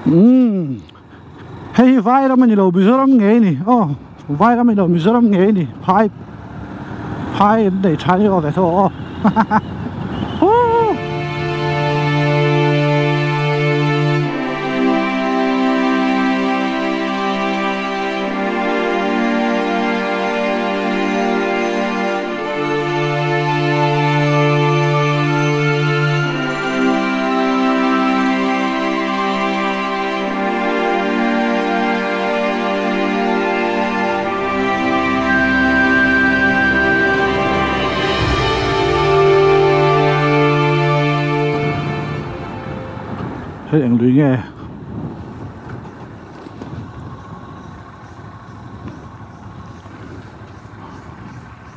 Umm hei hi vai ram a ni lo Mizoram ngei a ni aw vai ram a ni lo Mizoram ngei a ni phai phai an nei tha ni aw ve tho aw hoo. Hei eng lui nge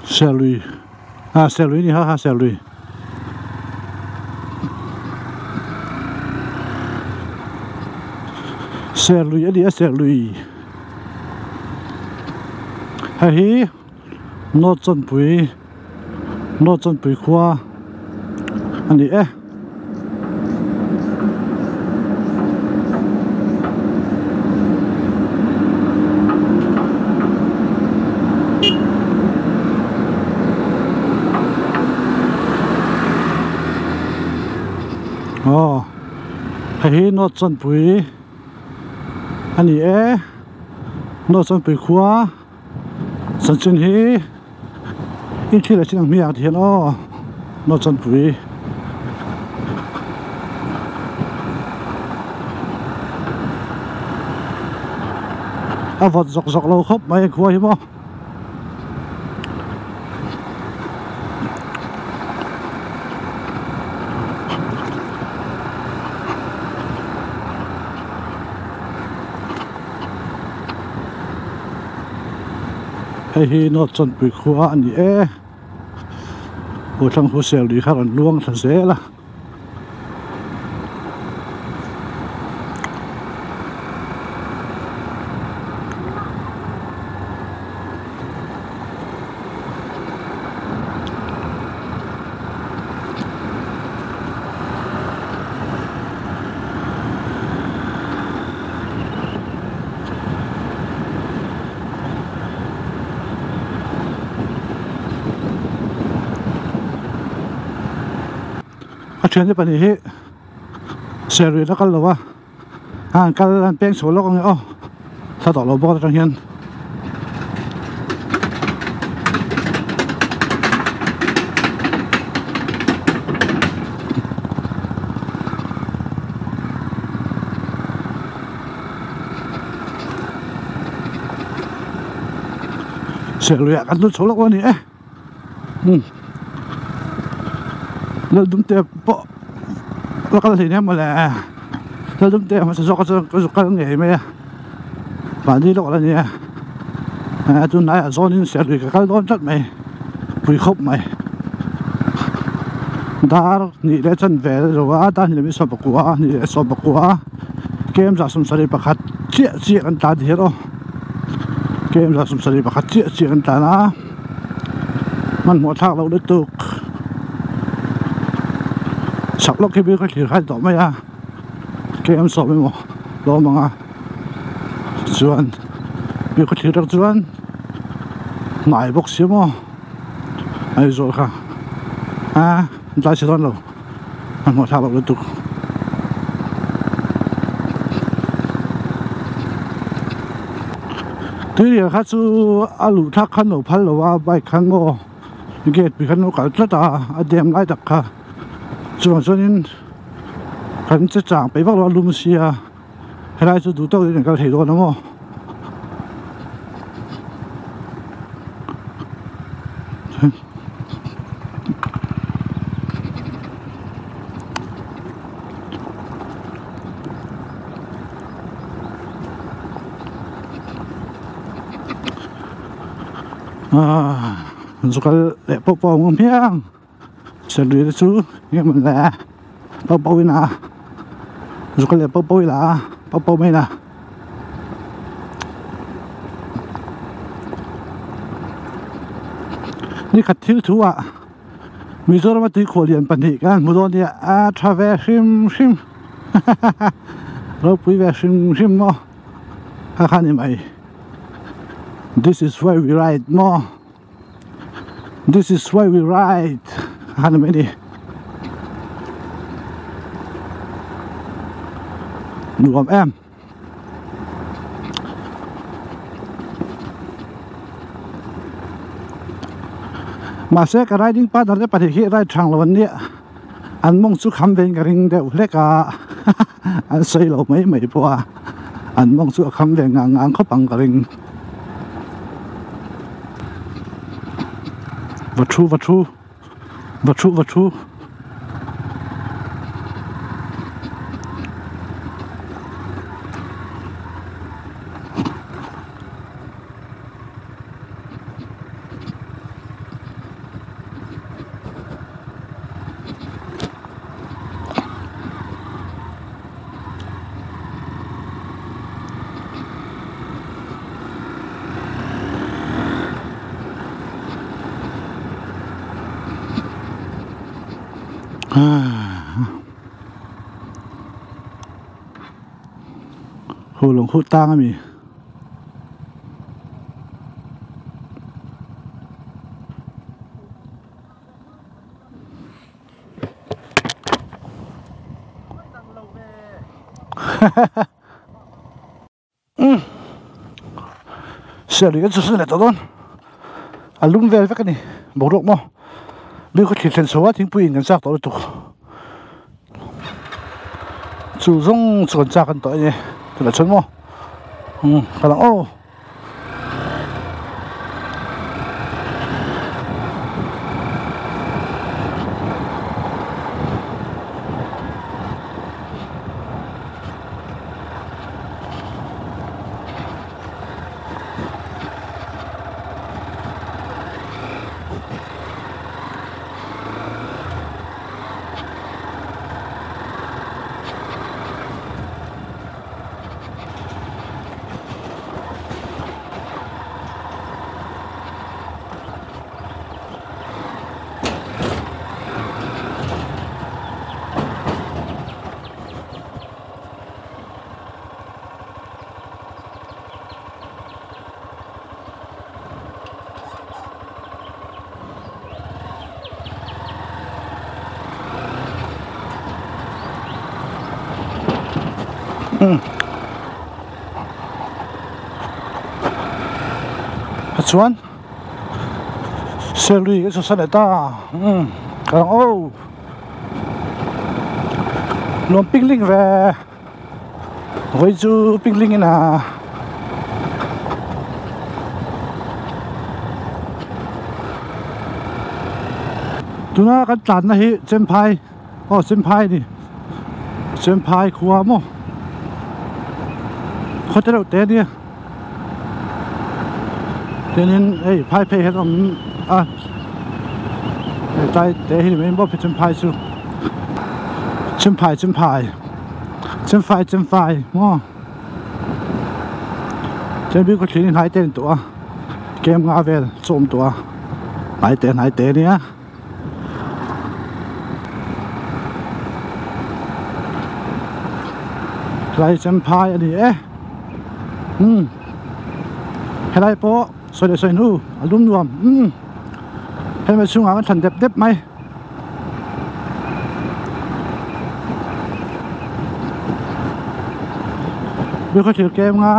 Serlui ah Serlui ni ha ha Serlui Serlui a ni a Serlui hei hi North Chawnpui North Chawnpui khua a ni e. Aw hei hi North Chawnpui a ni e North Chawnpui khua chanchin hi in thil a chin ang hmiang ti hian aw North Chawnpui. A vawt zawk zawk lo khawp mai khua hi maw. Hei hi North Chawnpui khua a ni e Huthlang Husel lui kha rawn luang thla zel a. A thiante pahnih hi serui a kal lo a a han kal an peng chho lawk ang e aw thla tawh lo bawk atang hian. Serluiah kan lut chho lawk a ni e umm Laldumte pawh la kal thei nia mawle Laldumte hmasa zawk a chuan ka zuk kal ngei mai a mahni lawk la nia tunlaiah zawnin Serlui ka kal dawn tlat mai pui khawp mai dar hnih leh chanve a zo a dar hnih leh sawmpakua hnih leh sawmpakua kem zah sawmsarih pakhat chiah chiah kan tlan hian aw kem zah sawmsarih pakhat chiah chiah kan tlan a hmanhmawh thlak loh lutuk chak lawk hi bik a thlir khan tawh mai a kem sawm emaw lawm ang a chuan bik a thlir tak chuan hnai bawk si maw Aizawl kha a tlai chhe dawn lo hmanhmawh thlak loh lutuk. Tuirial kha chu a luh thlak khan lo phal lo a bike khan maw gate pui khan lo kal tlat a a dam lai tak kha chuvang chuanin kan che chang peih vak lo a lum sia helai chu duh tawkin an kal thei dawn a maw. Zu kal leh pawh pawh a awm hiang serlui te chu eng emaw le pawh pawh in a zu kal leh pawh pawh ila pawh pawh mai ila. Nikhat thil thu ah Mizoram a tuikhuah lian pahnih kan hmu dawn nia a tha ve hrim hrim. Ropui ve hrim hrim maw kha kha ni mai this is why we ride maw this is why we ride kha kha ni mai ni nuam em. Mahse ka riding partner te pahnih hi ride thang lo an nia an mawng chu kham vein ka ring deuh hlek a an sawi lo mai mai pawh a an mawng chu a kham ve ngang ngang khawp ang ka ring va thu va thu va thu va thu. Khu lung khu tang ami. Sialui kan chhuahsan leh tawh dawn a lum vel vek a ni boruak maw mi khaw thlir thlen chho a thingpui in kan chak tawh lutuk chu zawng chu kan chak an tawh a ni tunah chuan maw umm ka lang aw. Chuan Serlui ka chhuahsan leh ta umm ka lang aw nuam picnic ve vawi chu picnic in a tuna kan tlanna hi Chemphai. Aw Chemphai a ni Chemphai khua maw khaw te reuh te ania chuanin hei phai phei hian a awm a hei tlai te hi ni mai maw Chemphai chu Chemphai Chemphai Chemphai Chemphai maw chuan bik khaw thlir hi hnai te a ni tawh a kem nga vel chu a awm tawh a hnai te hnai te ania. Helai Champhai a ni e umm helai pawh sawi leh sawi hnu a lum nuam umm hemi chhungah an thlan dep dep mai. Biakkhawthlir kem nga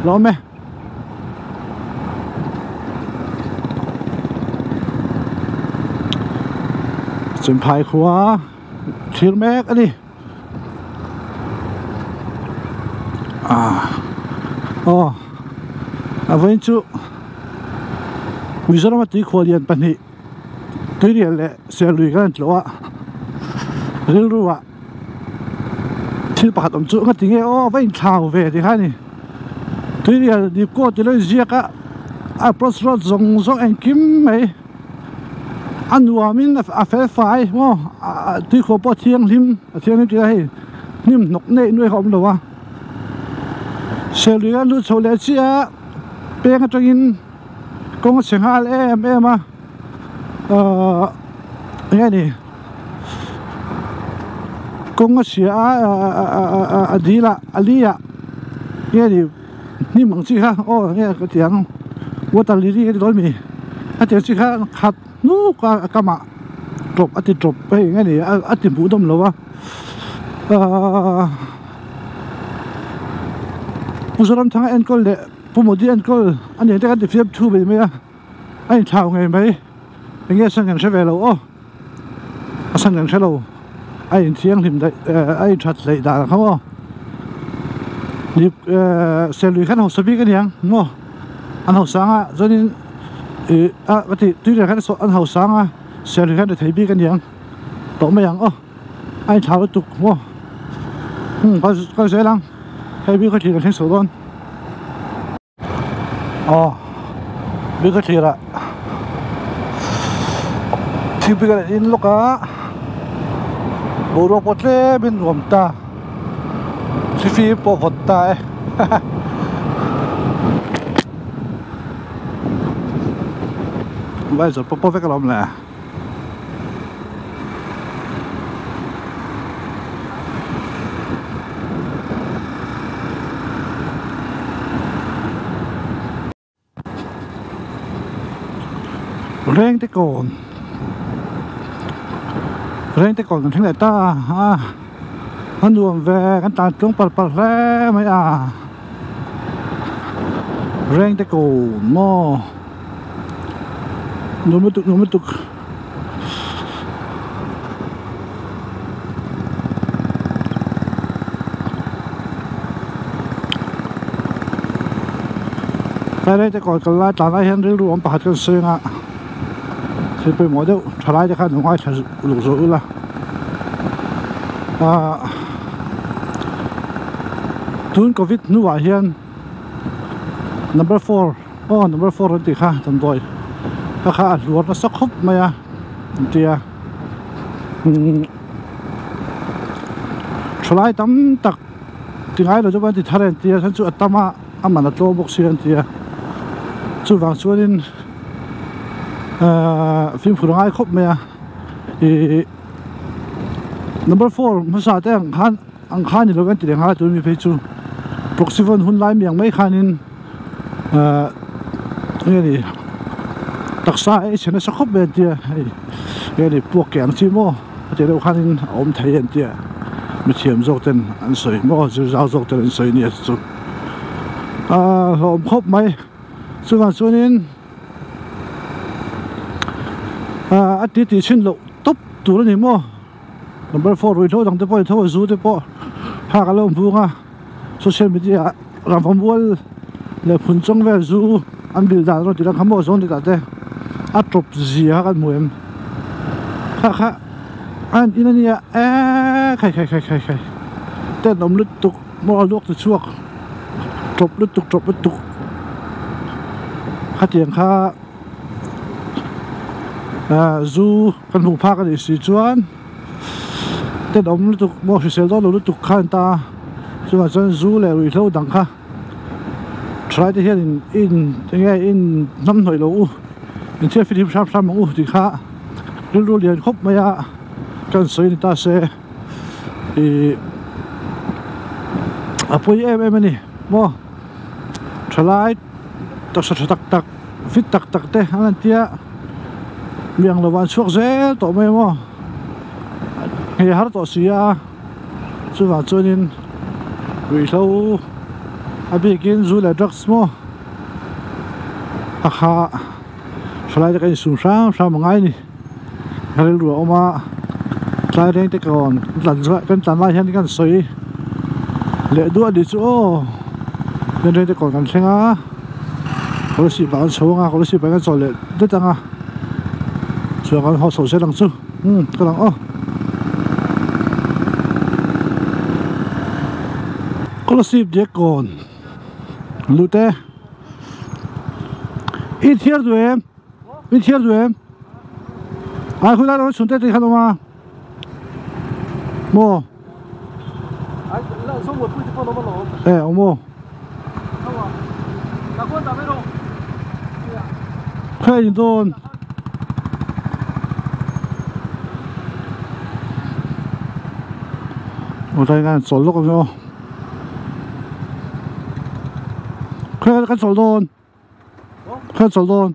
la awm e. Chemphai khua thlir mek a ni ah aw a vawiin chu Mizoram a tuikhuah lian pahnih tuirial leh Serlui kan han tlawh a rilru ah. Thil pakhat awm chu nga ti nge aw va inthlau ve ti kha a ni tuirial dipkaw tih lo inziak a approach road zawng zawng engkim mai a nuamin a fel fai maw tuikhuah pawh a thianghlim a thianghlim tih a hei hnim hnawk neih nuai kha a awm lo a serlui a lut chho leh chiah a peng atangin kawng a chhe nghal em em a ahh eng nge ni. Kawng a chhia a a dil ah a li ah nge ni hnim ang chi kha aw nge ka ti ang water lily ka ti dawn mi a tiang chi kha khat hnuk a a kam ah tawp a ti tawp hei nge ni a ti hmuh dawm lo a ahh Pu Zoramthanga enkawl leh Pu Modi enkawl a ni ang te kan ti fiam thu mai mai a a inthlau ngei mai eng nge a chhan kan hre ve lo aw. A chhan kan hre lo a inthianghlim daih eh a inthat hleih dan ang kha maw eh serlui khan hausa bik a niang maw an hausa ang a chuanin ih a ka tih tui vel khan an hausa ang a serlui khan rethei bik a niang tawh mai ang aw a inthlau lutuk maw umm kal zel ang hei bik a thlir kan thleng chho dawn. Aw bik a thlir ah thil bik a in lawk a boruak pawh tlem in nuam ta thlifim pawh vawt ta e haha. Vai zawrh pawh pawh vek alawm le. Reng te kawn reng te kawn kan thleng leh ta a a nuam ve kan tlan tlung pal pal hle mai a reng te kawn maw. Nuam lutuk nuam lutuk Helai te kawi kal lai tlan lai hian rilru awm pakhat kan sawi anga thil pawimawh deuh tha lai te khan lo ngaithla uluk zawh ula ahh tun covid hnuah hian number 4 Aw number 4 an tih kha damdawi kha kha a hluar nasa khawp mai a an ti a umm thalai tam tak ti ngai lo deuh an ti thar e an ti a chuan chu a tam a a man a tlawm bawk si an ti a chuvang chuanin ahh fimkhur a ngai khawp mai a ihh number 4 hmasa te ang khan Ang kha ni lo kan ti leh nghal a tun mi phei chu proxy phone hun lai mi ang mai khanin ahh enge ni taksa a chhe nasa khawp mai an tia hei enge ni puak ke ang chi maw a tih deuh khanin a awm thei an tia mithiam zawk ten an sawi maw zir zau zawk ten an sawi nia chu ahh hlawm khawp mai chuvang chuanin ahh a ti tih chhin loh tawp tur a ni maw. Number 4 ruihhlo dang te pawh tho a zu te pawh hak a lo hmung a social media ah ramva mual leh phun chawng vel zu an bil dan erawh tih lang kha maw zawng dik ah te a tawp zia kha kan hmu em kha kha a en in ania eee khai khai khai khai khai tenawm lutuk maw a luak ti chhuak tawp lutuk tawp lutuk khatiang kha. Ahh zu kan hmuh phak a nih si chuan tenawm lutuk maw hrisel dawn lo lutuk kha an ta a chuvang chuan zu leh ruihhlo dang kha thalai te hian in in enge in hnam hnawih lo u in chhiat fihlim hram hram ang u tih kha rilru lian khawp mai a kan sawi ni ta se ih a pawi em em a ni maw thalai taksa tha tak tak. Fit tak tak te an han tia mi ang lovah an chhuak zel tawh mai maw hei a har tawh si a chuvang chuanin ruihhlo a bikin zu leh drugs maw a kha thalai te kan insum hram hram a ngai a ni ka rilru a awm a tlai reng te ka rawn kan tlan lai hian kan sawi leh duah a nih chu aw kan reng te kawn kan thleng a kawlsip ah kan chho ang a kawlsip ah kan chawl leh det ang a chuan kan haw chho zel ang chu umm ka lang aw kawlsip diak kawn lut e i thiar duh em. I thiar duh em? Ai khulai lo chhun te te khan awm a. Maw? Ai la zo mo pui te pawh lo awm alawm. E awm aw. Ka kuan ta mai rawh. Khawi in dawn. Aw tlai khan chawl lawk ang aw khawi kan chawl dawn khawi chawl dawn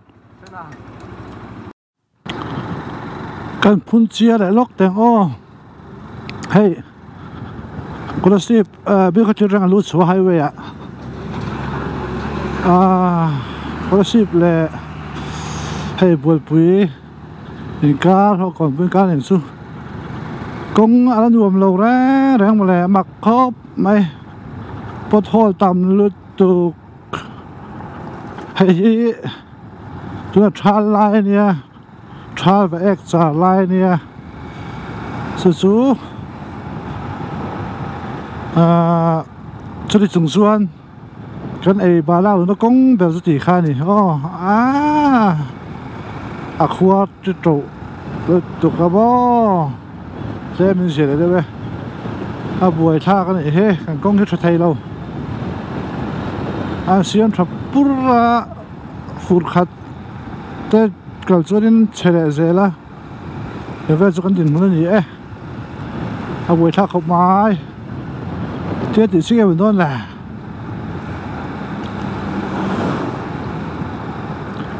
kan phun chiar leh lawk teng aw hei Kolasib Bilkhawthlir atang a lut chho a highway ah ahh Kolasib leh hei Bualpui. Inkar ho kawnpui inkar nen chu kawng a la nuam lo reng reng mawle a mak khawp mai pothole tam lutuk hei hi tuna thal lai a nia thal va ek char lai a nia chu chu ahh chuti chung chuan. Kan ei bala luna kawng ber chu tih kha a ni aw aaa a khua chu to lutuk a maw tlem in zir leh deuh e a buai thlak a nih hi kan kawng hi tha thei lo a siam tha pur a fur khat te kal chuan in chhe leh zel a he vel chu kan dinhmun a ni e a buai thlak khawp mai thil tih chiang em dawn le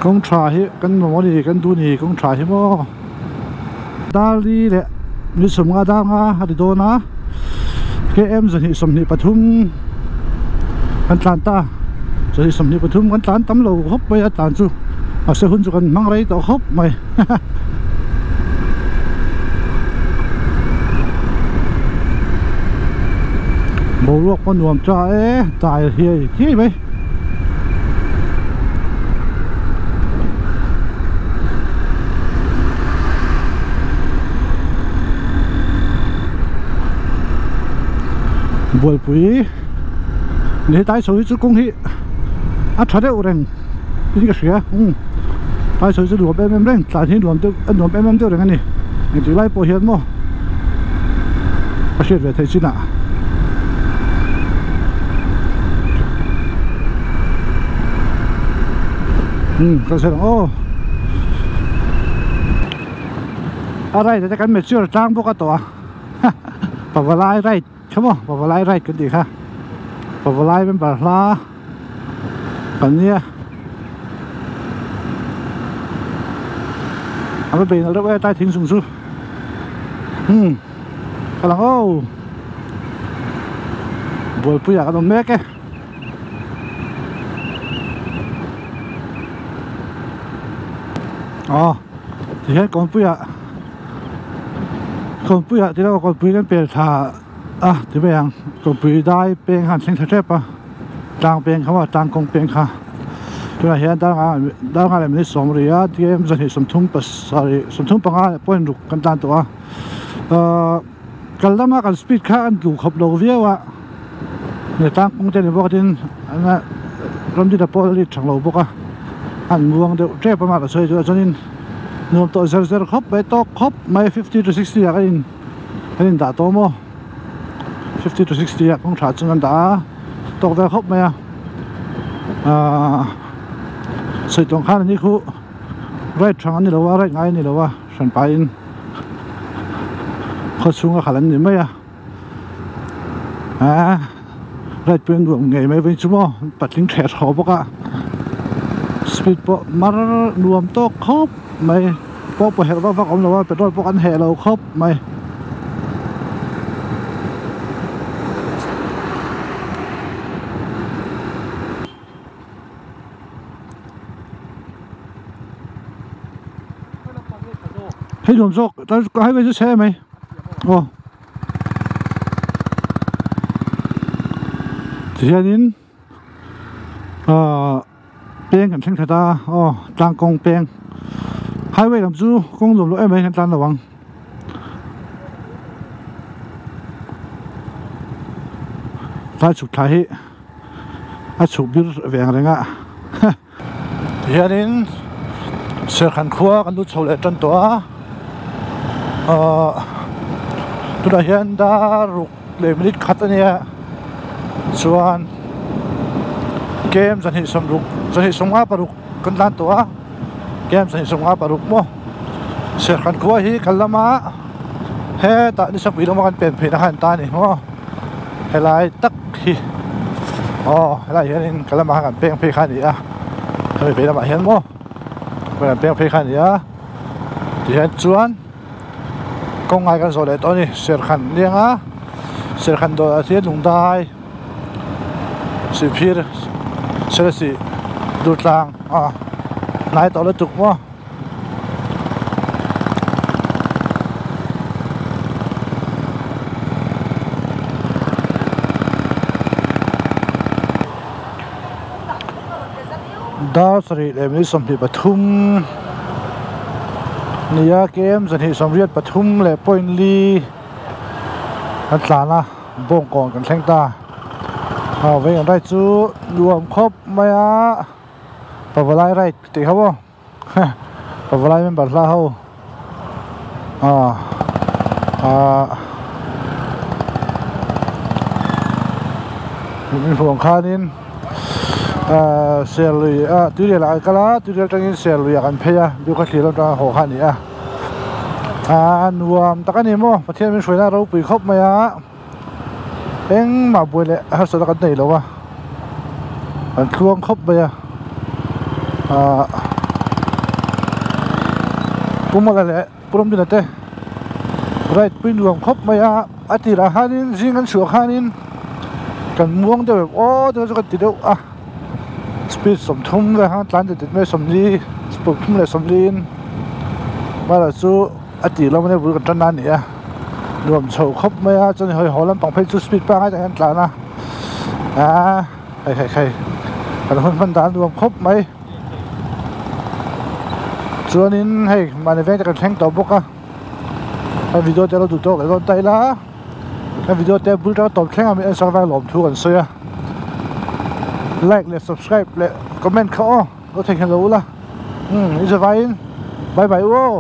kawng tha hi kan mamawh a ni kan duh a ni kawng tha hi maw darli leh ni sawmnga danga a ti dawn a km 223 kan tlan ta 223 kan tlan tam lo khawp mai a tlan chu mahse hun chu kan hmang rei tawh khawp mai boruak pawh nuam ta e dai hiai hiai mai. Bualpui ni hetlai chho hi chu kawng hi a tha deuh reng in ka hria umm tlai chho hi chu nuam em em reng tlan hi nuam deuh a nuam em em deuh reng a ni engtik lai pawh hian maw ka hriat ve theih chinah. Umm ka sawi ang aw a ride ah te kan mature tlang bawk a tawh a pavalai ride kha maw pavalai ride kan tih kha pavalai member hla kan nia a va bei nalh reuh e tlai thing chung chu umm ka lang aw bualpuiah kan awm mek e. Aw tihian kawnpuiah kawnpuiah ti lo kawnpui kan pel thla a ti mai ang kawnpui dai peng kha an thleng thla tep a tlang peng kha maw tlang kawng peng kha tunah hian darnga leh minute 30 a tlem 230 pasarih 35 leh point ruk kan tlan tawh a ahh kal lama kan speed kha an duh khawp lo viau a. He tlang kawng te ni bawk a tin ramdina pawh a rit thang lo bawk a an muang deuh tep a mah ka sawi chu chuanin nuam tawh zer zer khawp mai tawk khawp mai 50 to 60 ah ka in kan in dah tawh maw 50 to 60 ah kawng tha chuan kan dah a tawk vel khawp mai a ahh sawi tawng khan ani khu right thang ani lo a right ngai ani lo a hran pahin khaw chhunga khalh an ni mai a. Aaa right pawh in nuam ngei mai vei chu maw patling ṭheh ṭhaw bawk a speed pawh mar nuam tawk khawp mai pawh pawh herh vak vak awm lo a petrol pawh kan heh lo khawp mai. Hei nuam zawk highway chu chhe em mai aw tihianin ahh peng kan thleng that a aw tlang kawng peng highway lam chu kawng nuam loh em mai kan tlan lo ang. Tlai chhuk thla hi a chhuk bir ve ang reng a tihianin serkhan khua kan lut chho leh tan tawh a ahh tunah hian dar ruk leh minute khat a nia chuan kem 260 256 kan tlan tawh a kem 256 maw serkhan khua hi kal lama hetah nisapui lama kan pen phei na kha an ta a ni maw. Helai tak hi aw helai hianin ka lamah khan kan peng phei kha a ni a hemi vei lamah hian maw kan peng phei kha a ni a tihian chuan kawng ngai kan zawh leh tawh a ni serkhan liang a serkhan dawrah hian lungdai sihphir selesih durtlang a hnai tawh lutuk maw. Dar sarih leh minute 23 nia km 283 leh point li kan tlan a bawngkawn kan thleng ta a vei an ride chu nuam khawp mai a pavalai ride tih kha maw. Pavalai member hla ho ah ah min hmuh ang khanin ah serlui ah tuirial ah an kal a tuirial atangin serlui ah kan phei a biak a thlir atanga haw kha a ni a ah nuam tak a ni maw Pathian min hruaina a ropui khawp mai a. Engmah buai leh harsatna kan nei lo a an tluang khawp mai a ahh Pu Mawla leh Pu Ramdina te ride pui nuam khawp mai a a tirah khanin zing an chhuah khanin kan muang deuh em aw te chu kan ti deuh a speed 30 vel khan tlan det det mai 40 30 leh 40 in mahla chu a tih lam ania bul kan tan a ni a nuam chho khawp mai a chuan hawi haw lampang phei chu speed pangai tak hian tlan a aaa hei hei hei kan hun hman dan nuam khawp mai chuanin hei mahni veng te kan thleng tawh bawk a a video te lo duh tawk leh dawn ta ila a video te bul tang tawp thleng a mi en sak vang lawm thu kan sawi a like leh subscribe leh comment kha aw lo theihnghilh lo ula umm i zavaiin bye bye u aw.